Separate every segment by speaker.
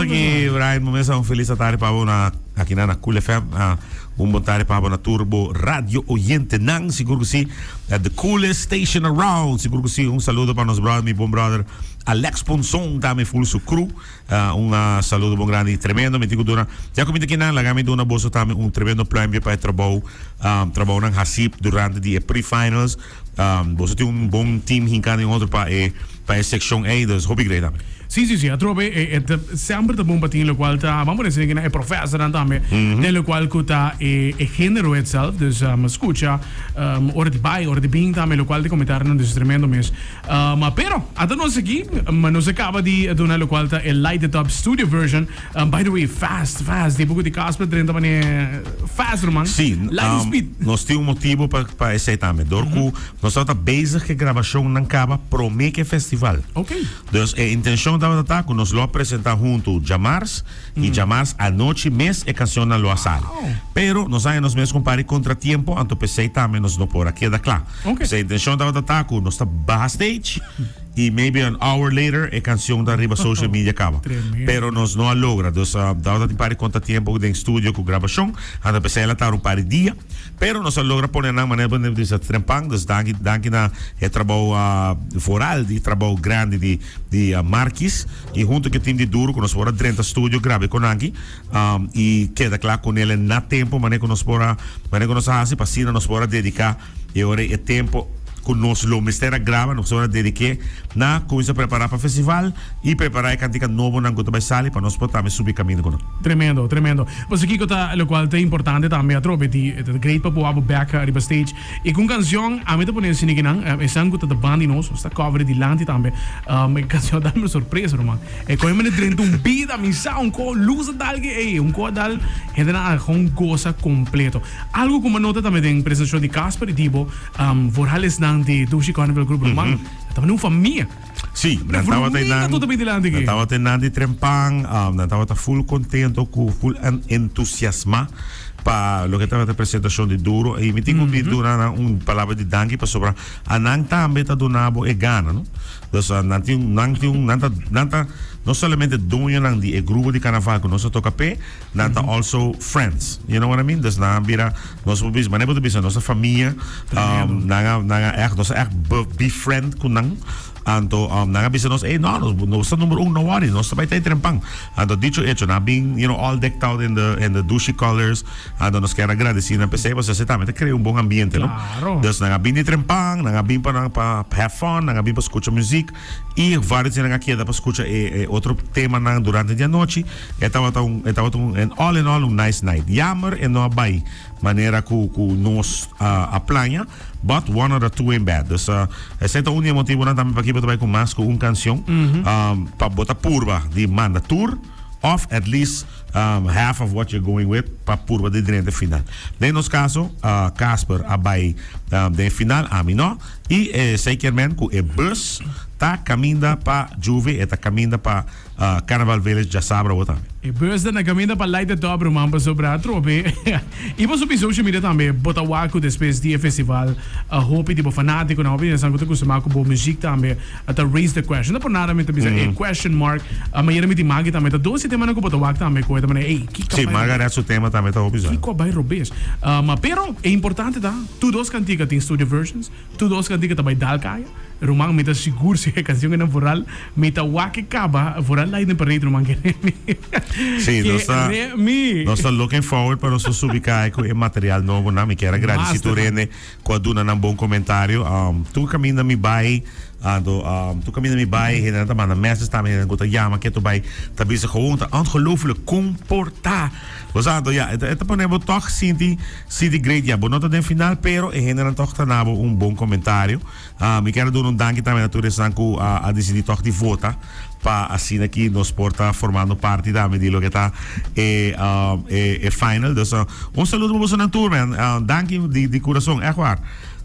Speaker 1: Danki, Brian. Momesa un felis tardi pa bo na aki na na Cool FM. Ah, un bon tardi pa bo na Turbo Radio Oyente nan. Sigur ku si. At the coolest station around. Sigur ku si. Un saludo pa nos brother, mi bon brother Alex Ponson, tambe full su crew. Ah, un ah, saludo bon grandi tremendo. Mi tin ku duna. Ya ku mi ta kinan, laga mi duna boso tambe un tremendo pluimpje pa e trabou, ah, trabounan hasi durante di e pre-finals. Um, boso tin un bon team hinká den otro pa e pa e sekshon ei, dus hopi great tambe.
Speaker 2: Sí, sí, sí. Atrobe, e, e, te, semper ta bon pa tin locual ta, vamos a decir que e professornan tambe, den locual cu ta e, e género itself. Dus um, escucha, um, ora di bai, ora di bin tambe, locual di comentarionan, dus tremendo mes. Um, pero, ata nos aki, um, nos a caba di duna locual ta e Light It Up studio version. Um, by the way, fast, fast, di buku di Casper drenta mane fast, ruman.
Speaker 1: Sí,
Speaker 2: Lightning
Speaker 1: um,
Speaker 2: speed.
Speaker 1: nos tin un motibo pa, pa esei tambe. Door ku nos tabata bezig ke grabashon nan kaba promé ke festival.
Speaker 2: Ok.
Speaker 1: Dus e intencion tabata ta ku nos lo a presenta huntu djamars i djamars anochi mes e kansionnan lo a sali.
Speaker 2: Wow.
Speaker 1: Pero nos haña nos mes ku un par di kontratiempo, anto p'esei tambe nos no por a keda kla.
Speaker 2: Ok.
Speaker 1: Pues e intencion tabata ta ku nos ta baha stage i maybe an hour later e kansion ta riba social media kaba.
Speaker 2: Tremendo.
Speaker 1: Pero nos no a logra. Dus tabata tin par di kontratiempo den studio ku grabashon, anto p'esei el a tarda un par di dia. Pero nos a logra pone nan manera bo bisa trempan, dus danki danki na e trabou vooral di trabou grandi di di Markis y hunto cu e team di Duro cu nos por a drenta studio graba e konanki y keda kla cunele na tempo manera cu nos por a manera cu nos a haci pa asina nos por a dedica e ora e tempo cu nos lo mester a graba nos por a dedique na cuminsa prepara pa festival y prepara e cantica nobonan cu ta bay sali pa nos por tambe subi caminda cu nan.
Speaker 2: Tremendo, tremendo. Pasobra kico ta locual ta importante tambe atrobe di ta great pa bo abo bek ariba stage y cu un cancion ami ta pone asina kinan esan cu ta ta banda di nos nos ta cover dilanti tambe e cancion ta dame sorpresa ruman e coge mane drenta un bida mi sa un co luz a dal ki ey un co a dal hendenan a gewoon goza completo. Algo cu mi a nota tambe den presentacion di Casper y Dibo vooral esnan di Dushi Carnival Group ruman ta mane un famia.
Speaker 1: Sí, nan tabata einan, nan tabata einan di trempan, nan tabata full contento cu full entusiasma pa loke tabata e presentacion di Duro. Y mi tin cu di duna nan un palabra di danki pasobra anan tambe ta duna bo e gana, no? Dus nan tin, nan tin un, nan ta, nan ta no solamente doñonan di e grupo di carnaval cu nos a toca p'e, nan ta also friends, you know what I mean? Dus nan a bira, nos por bisa, manera bo ta bisa, nos ta famia, nan a, nan a echt, nos a echt befriend ku nan, anto nan a bisa nos, ey no, nos, nos ta number un, no worry, nos ta bai ta e trempan. Anto dicho hecho, nan a bin, you know, all decked out in the, in the Dushi colors, anto nos kier a gradeci nan p'esei, pasobra esei tambe ta crea un bon ambiente, no?
Speaker 2: Claro.
Speaker 1: Dus nan a bin di trempan, nan a bin pa nan, pa have fun, nan a bin pa scucha muziek, y varios di nan a keda pa scucha e, e otro temanan durante di anochi. E tabata un e tabata un en all in all un nice night. Jammer e no a bai manera ku ku nos a a plania, but one out of two ain't bad. Dus esei ta un di e motibonan tambe pakiko bo ta bai ku mas ku un kansion, pa bo ta purba di manda tur of at least half of what you're going with pa purba di drenta e final. Den nos kaso Casper a bai den e final, ami no, i esei kier men ku e bus ta kaminda pa Juve, e ta kaminda pa Carnaval Village djasabra awo tambe.
Speaker 2: E bus ta na caminda pa Light the Top ruman pasobra atrobe y bo subi social media tambe bo ta wak cu despues di e festival hopi di bo fanaticonan hopi di esnan cu ta custuma cu bo muziek tambe ta raise the question no por nada mi ta bisa e question mark manera mi tin Maggie tambe ta dos e temanan cu bo ta wak tambe cu e ta manera ey kico a
Speaker 1: Si
Speaker 2: bay
Speaker 1: Margaret su tema tambe ta hopi
Speaker 2: kico a bay robes pero e importante ta tur dos cantica tin studio versions. Tur dos kantika ta bai dal kaya. Ruman mi ta sigur si e kansion ena vooral mi ta wak e kaba vooral Lightning Parade ruman kere mi.
Speaker 1: Sí, nos ta
Speaker 2: Kere mi.
Speaker 1: nos ta looking forward pa nos por subi kai ku e material nobo nan. Mi kier a gradisi tur
Speaker 2: Master man.
Speaker 1: hende ku a duna nan bon komentario. Tur kaminda mi bai anto tur kaminda mi bai hendenan ta manda message tambe hendenan ku ta yama ke tur bai ta bisa gewoon ta ongelooflijk kon por ta. Bo sa anto ya e ta e ta pone bo tòg sinti City Great ya bo no ta den final pero e hendenan tòg ta na bo un bon komentario. Mi kier a duna un danki tambe na tur esnan ku a disidí tòg di vota pa asina ki nos por ta formando parti tambe di loke ta e e final. Dus un saludo pa bosonan tur man. Danki di di kurason ègt waar.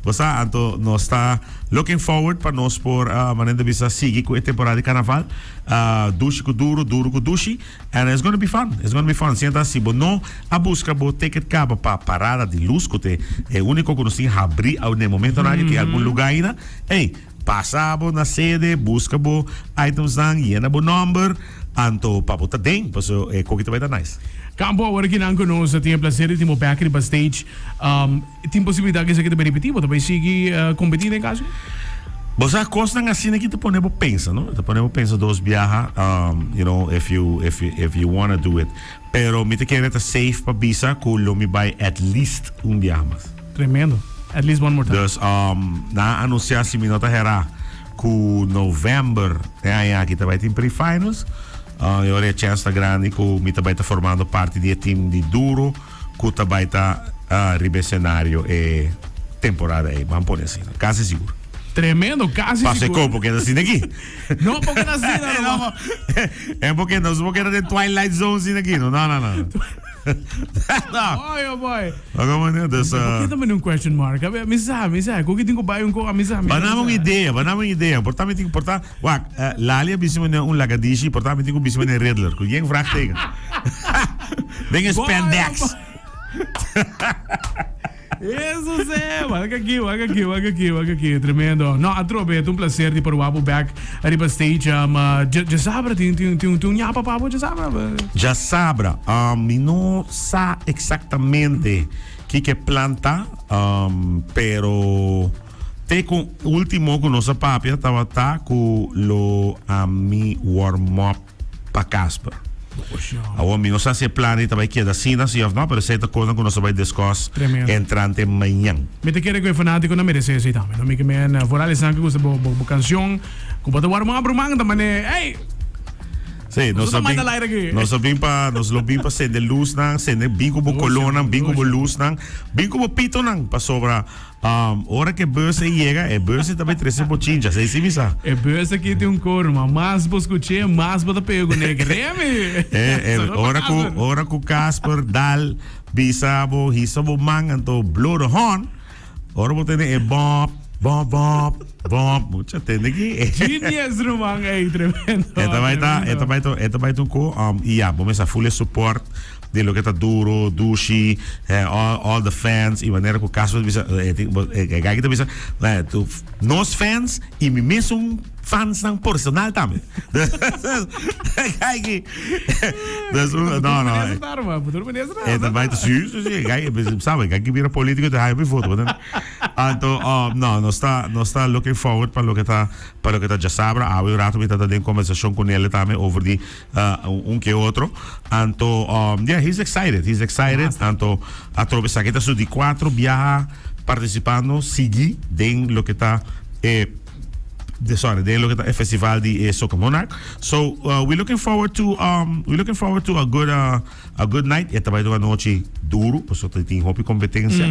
Speaker 1: Bo sa anto nos ta looking forward pa nos por manera ta bisa sigui ku e temporada di karnaval dushi ku duru, duru ku dushi. And it's gonna be fun, it's gonna be fun. Sienta si bo no a buska bo ticket kaba pa Parada di Luz ku te e úniko ku nos tin habrí awe na e momentonan aki, tin algun lugá ainda, ey, pasa bo na sede, buska bo itemsnan, yena bo nòmber. Anto pa bo ta den, paso e koki ta bai ta nice.
Speaker 2: Campo awor aki nan ku nos tin e placer di tin bo bek riba stage. Tin posibilidad ku esaki ta bai ripiti? Bo ta bai sigui competi den caso?
Speaker 1: Bo sa kosnan asina ki ta pone bo pensa, no? Ta pone bo pensa dos biaha, you know, if you, if you, if you wanna do it. Pero mi ta kere ta safe pa bisa ku lo mi bai at least un biaha mas.
Speaker 2: Tremendo. At least one more time.
Speaker 1: Dus nan a anuncia si mi no ta hera ku november e aña aki ta bai tin pre-finals. E ora e chance ta grandi ku mi ta bai ta formando parti di e team di Duro ku ta bai ta riba e scenario e temporada ei. Ban pone asina. Kasi sigur.
Speaker 2: Tremendo, kasi
Speaker 1: Pasa e
Speaker 2: sigur.
Speaker 1: kopo keda asina aki.
Speaker 2: No por keda asina, no.
Speaker 1: No, e por keda, nos por keda den Twilight Zone asina aki. No, no, no, no. No.
Speaker 2: Boy, oh boy.
Speaker 1: Oké, meneer, dus...
Speaker 2: Por ke ta un question mark? A ver, mi sa, mi sa. Koki tin ku bai un ko, mi sa, mi sa.
Speaker 1: Ba nami un idea, ba nami un idea. Por ta mi tin, por ta, wak, eh, Lali a bisi meneer un lagadishi, por ta mi tin ku bisi meneer Riddler, ku geen vraagteken. Den een
Speaker 2: Boy, oh
Speaker 1: spandex.
Speaker 2: boy. Eso se, wak aki, wak aki, wak aki, wak aki. Tremendo. No, atrobe, ta un placer di por wak bo back riba stage. Um, uh, djasabra, tin, tin, tin, tin un ñapa pa bo djasabra?
Speaker 1: Djasabra, um, mi no sa exactamente kiko e plan ta, um, pero te ku ultimo ku nos a papia tabata ku lo ami warm up pa Casper. Awor mi no sa si e plan ei ta bai keda asina si of no, pero esei ta kosnan ku nos ta bai discuss
Speaker 2: Tremendo.
Speaker 1: entrante mañan.
Speaker 2: Mi ta kere ku e fanatikonan merese esei tambe, no? Mi ke men vooral esnan ku gusta bo bo bo kanshon, ku bo ta wòrdu man abruman ta mane, ey!
Speaker 1: Sí, nos
Speaker 2: Nos ta
Speaker 1: a bin,
Speaker 2: manda laira aki.
Speaker 1: nos a bin pa, nos lo bin pa sende lusnan, sende bin ku bo kolónan, bin ku bo lusnan, bin ku bo pitonan, pasobra Ora ku e bus ei yega, e bus ei ta bai trese bochincha, esei si mi sa.
Speaker 2: E bus aki tin un kor, ma mas bo skuch'é, mas bo ta pega kuné. Kremi!
Speaker 1: E, e, ora ku, ora ku Casper dal bisa bo, hisa bo man, anto blow the horn, ora bo tende e bop, bop, bop, bop, mucha tende ki.
Speaker 2: Genius, ruman, ey, tremendo.
Speaker 1: E ta bai ta, e ta bai ta, e ta bai ta un ko, i ya, bo mester full e support. Di loke ta duro, dushi, all, all the fans y manera cu Casper ta bisa, e tin, e guy ta bisa, tu, nos fans y mi mesun fansnan personal tambe. Guy ki, dus, no, no. E ta bai ta, si, si, si, guy, sabe, guy ki bira politico ta haya mi foto, Anto, no, nos ta, nos ta looking forward pa loke ta, pa loke ta djasabra. Awe un rato mi ta ta den conversacion cu Nele tambe over di un ke otro. Anto, yeah, he's excited, he's excited. Anto, atrobe esaki ta su di cuatro biaha participando sigui den loke ta e, de, sorry, den loke ta e festival di e Soca Monarch. So, we looking forward to, we looking forward to a good, a good night. E ta bai ta un anochi duro, pasobra ta tin hopi competencia.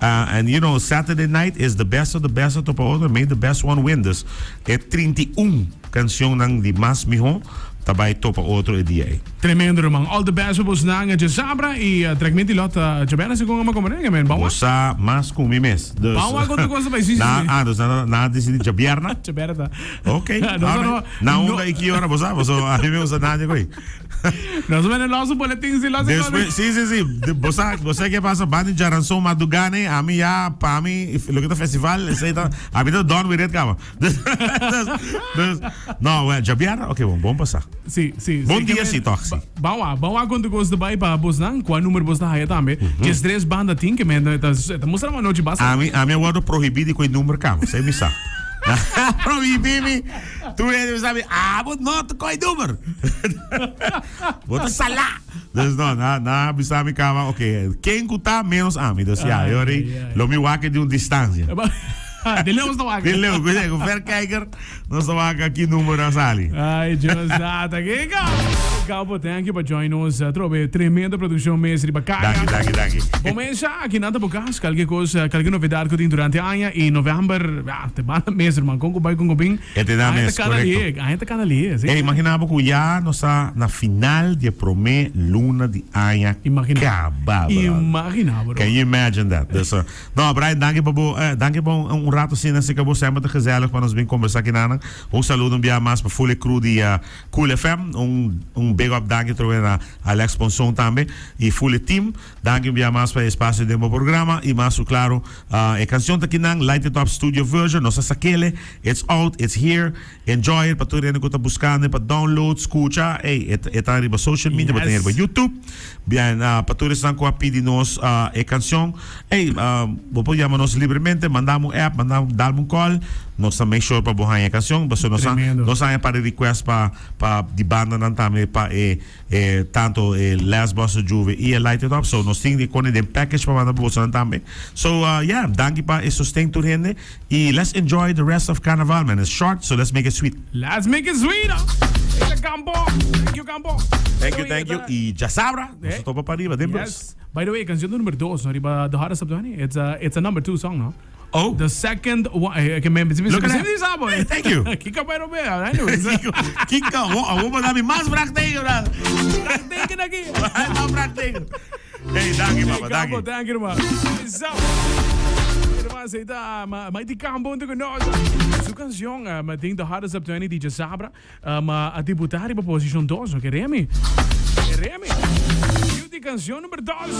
Speaker 1: And you know, Saturday night is the best of the best a topa otro, may the best one win. Dus, e 31 Cancionnan di mas miho ta bay topa otro e dia ey.
Speaker 2: Tremendo ruman. All the best pa bosnan djasabra y trek menti lot djaberna segun ama como renga men. Ban
Speaker 1: Bo
Speaker 2: wak.
Speaker 1: sa mas cu mi mes. Dus.
Speaker 2: Ban wak otro cosa bay si si
Speaker 1: Na
Speaker 2: si.
Speaker 1: ah dus nan a dicidi djaberna.
Speaker 2: Djaberna ta.
Speaker 1: Ok.
Speaker 2: Nos
Speaker 1: Alright.
Speaker 2: no
Speaker 1: Na
Speaker 2: no
Speaker 1: unda y ki ora bo sa bo a mi me usa nadie koy.
Speaker 2: Nos a bende los un boletin si los
Speaker 1: Despues si si si bo sa bo sa ke pasa banda djaranson madugane ami ya pa mi loke ta festival esey ta ami ta done with it caba. Dus, no, well, djabièrnè, ok, bon, bon pasá.
Speaker 2: Sí, sí.
Speaker 1: Bon dia sí, toch, sí.
Speaker 2: Ban wak, ban wak kon tur kos ta bai pa bosnan, kua numero bos ta haya tambe. Djes tres banda tin ke men ta, ta mustra un anochi basta.
Speaker 1: Ami, ami a wòrdu prohibí di koe number kaba, esei mi sa. Prohibí mi, tur hende mi sa mi, abo no ta koe number. Bo ta salá. Dus no, nan, nan a bisa mi kaba, ok, ken ku ta menos ami. Dus ya, e ora ei lo mi wak di un distansia.
Speaker 2: De leu nos ta wak.
Speaker 1: De leu, ku ku verkijker nos ta wak ki numero a sali.
Speaker 2: Ay, Dios tata, kiko! Gabo, thank you pa join nos atrobe. Tremendo produccion mes riba kaya.
Speaker 1: Danki, danki, danki.
Speaker 2: Bo mesa, aki nan ta bo kas. Kalke kos, kalke novedad ku tin durante aña i november, ya, te banda mes, ruman. Kon ku bai, kon ku bin.
Speaker 1: E te da
Speaker 2: Aña ta
Speaker 1: mes,
Speaker 2: kana
Speaker 1: korekto.
Speaker 2: lihe, aña ta kana lihe, si.
Speaker 1: Ey, imagina bo ku ya nos ta na final di e prome luna di aña
Speaker 2: Imagina.
Speaker 1: kaba, brother.
Speaker 2: Imagina bo,
Speaker 1: Can
Speaker 2: ruman.
Speaker 1: you imagine that? Dus, No, Brian, danki pa bo, eh, danki pa un, un rato asina, así que bo semper ta gezellig pa nos bin conversa kinanan. Un saludo un bia mas pa full e crew di Cool FM. Un, un. big up danki trobe na Alex Ponson tambe y full e team. Danki un bia mas pa e espacio den bo programa y mas cu claro e cancion ta kinan Light It Up Studio Version nos a sakele it's out it's here enjoy it pa tur hende cu ta buscando e pa download scucha ey e ta riba social media bo ta riba YouTube bien pa tur esnan cu a pidi nos e cancion ey bo por yama nos libremente manda un app manda dalme un call nos ta make sure pa bo haya e cancion pasobra nos a nos a haya par di request pa pa di bandanan tambe pa e E tanto e Last Bus to Juve y e Light It Up. So nos tin di kone den package pa manda pa bosonan tambe. So yeah, danki pa e sosten tur hende y let's enjoy the rest of carnaval man. It's short so let's make it sweet.
Speaker 2: Let's make it sweet! Ey ta Campo! Thank you Campo!
Speaker 1: Thank you, thank you. Y djasabra nos ta topa pa riba den bus.
Speaker 2: Yes. By the way, e cancion ta number dos no riba The Hottest Up 20. It's a, it's a number two song no.
Speaker 1: Oh.
Speaker 2: The second one. Eh, ke me me
Speaker 1: Look at
Speaker 2: me
Speaker 1: that.
Speaker 2: sa boy.
Speaker 1: Hey, thank you.
Speaker 2: Kiko pero be, anyways.
Speaker 1: Kiko, Kiko, awo, awo pa dami mas vraagteken, brother.
Speaker 2: Vraagteken aki.
Speaker 1: Mas vraagteken. Hey, danki, papa,
Speaker 2: Campo,
Speaker 1: danki.
Speaker 2: thank you, man. So, hermano, se ta ma Mighty Campo junto con nos. Su canción, uh, ma ding The Hottest Up 20 DJ Sabra, uh, ma a debutar riba position 2, no? Keremi. Keremi. Beauty canción number 2.